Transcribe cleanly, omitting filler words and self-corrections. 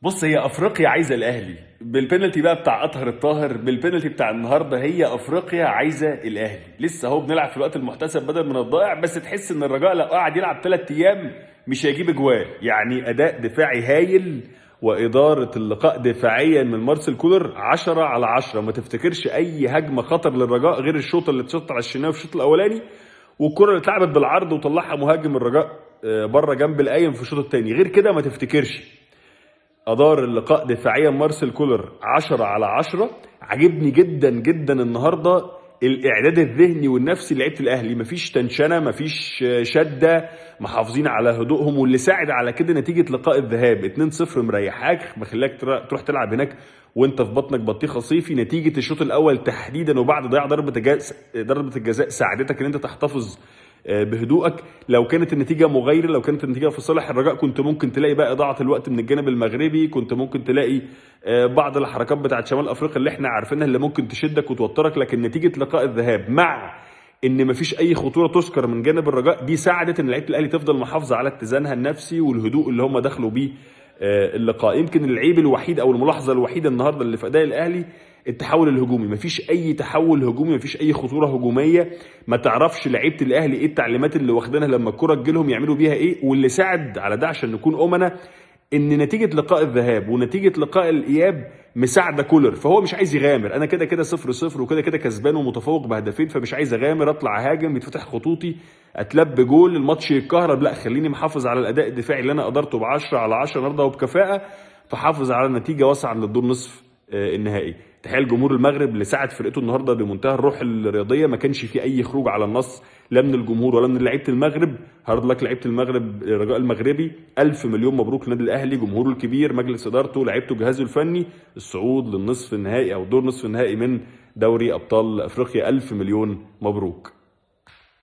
بص، هي افريقيا عايزه الاهلي بالبينالتي بقى بتاع اطهر الطاهر، بالبينالتي بتاع النهارده. هي افريقيا عايزه الاهلي. لسه اهو بنلعب في الوقت المحتسب بدل من الضائع، بس تحس ان الرجاء لو قعد يلعب 3 ايام مش هيجيب اجوال. يعني اداء دفاعي هايل واداره اللقاء دفاعيا من مارسيل كولر 10/10. ما تفتكرش اي هجمة خطر للرجاء غير الشوط اللي اتشط على الشناوي في الشوط الاولاني، والكره اللي اتلعبت بالعرض وطلعها مهاجم الرجاء بره جنب القايم في الشوط الثاني. غير كده ما تفتكرش. ادار اللقاء دفاعيا مارسيل كولر 10/10. عجبني جدا جدا النهارده الاعداد الذهني والنفسي لعيبة الاهلي، مفيش تنشنه، مفيش شده، محافظين على هدوءهم، واللي ساعد على كده نتيجة لقاء الذهاب 2-0 مريحاك، مخليك تروح تلعب هناك وانت في بطنك بطيخه صيفي. نتيجة الشوط الاول تحديدا وبعد ضياع ضربه الجزاء ساعدتك ان انت تحتفظ بهدوءك. لو كانت النتيجة مغايرة، لو كانت النتيجة في صالح الرجاء، كنت ممكن تلاقي بقى اضاعه الوقت من الجانب المغربي، كنت ممكن تلاقي بعض الحركات بتاعت شمال افريقيا اللي احنا عارفينها اللي ممكن تشدك وتوترك. لكن نتيجة لقاء الذهاب مع ان مفيش اي خطورة تذكر من جانب الرجاء، دي ساعدت ان لعيبة الاهلي تفضل محافظة على اتزانها النفسي والهدوء اللي هم دخلوا بيه اللقاء. يمكن العيب الوحيد او الملاحظة الوحيدة النهارده اللي في اداء الاهلي التحول الهجومي، مفيش اي تحول هجومي، مفيش اي خطورة هجومية. ما تعرفش لعيبة الاهلي ايه التعليمات اللي واخدينها لما الكره تجيلهم يعملوا بيها ايه. واللي ساعد على ده عشان نكون امنا ان نتيجة لقاء الذهاب ونتيجة لقاء الاياب مساعدة كولر، فهو مش عايز يغامر. انا كده كده 0-0 وكده كده كسبان ومتفوق بهدفين، فمش عايز اغامر، اطلع هاجم يتفتح خطوطي اتلب جول الماتش يتكهرب. لا، خليني محافظ على الاداء الدفاعي اللي انا قدرته ب10/10 النهارده وبكفاءه، فحافظ على النتيجة واصعد للدور نصف النهائي. تحية لجمهور المغرب اللي ساعد فرقته النهارده بمنتهى الروح الرياضية، ما كانش في اي خروج على النص لا من الجمهور ولا من لعيبة المغرب. hard luck لعيبة المغرب، الرجاء المغربي، 1000 مليون مبروك للنادي الاهلي، جمهوره الكبير، مجلس ادارته، لعيبته، جهازه الفني، الصعود للنصف النهائي او دور نصف النهائي من دوري ابطال افريقيا. 1000 مليون مبروك.